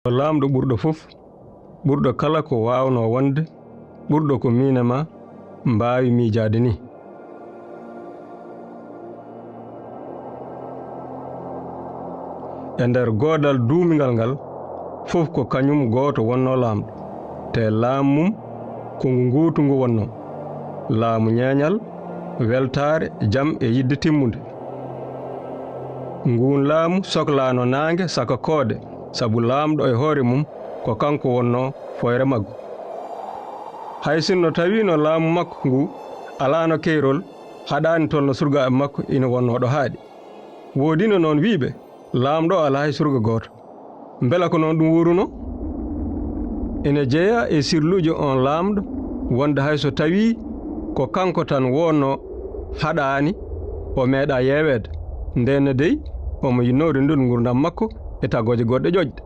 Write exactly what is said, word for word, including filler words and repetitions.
Laamɗo ɓurɗo fof, ɓurɗo kala ko waawnoo wonde, ɓurɗo ko miin e maa mbaawi miijaade nii. E nder goodal duumingal ngal, fof ko kañum gooto wonnoo laamɗo, te laamu mum ko ngu nguutu ngu wonnoo, laamu ñeeñal, weltaare, jam e yiɗde timmunde. Nguun laamu soklaano naange saka koode, sabu laamɗo e hoore mum ko kanko wonnoo fooyre maggu. Hay sinno tawiino laamu makko ngu alaano keerol, haɗaani tolno surgaaɓe makko ina wonnoo ɗo haaɗi. Woodino noon wiyɓe, laamɗo alaa hay surga gooto. Mbela ko noon ɗum wuuruno? Ina jeyaa e sirluuji oon laamɗo wonde hay so tawii ko kanko tan wonnoo haɗaani, o meeɗaa yeeweede. Ndeen ne dey, omo yinnoo renndol nguurndam makko e tagooje goɗɗe ƴoƴɗe.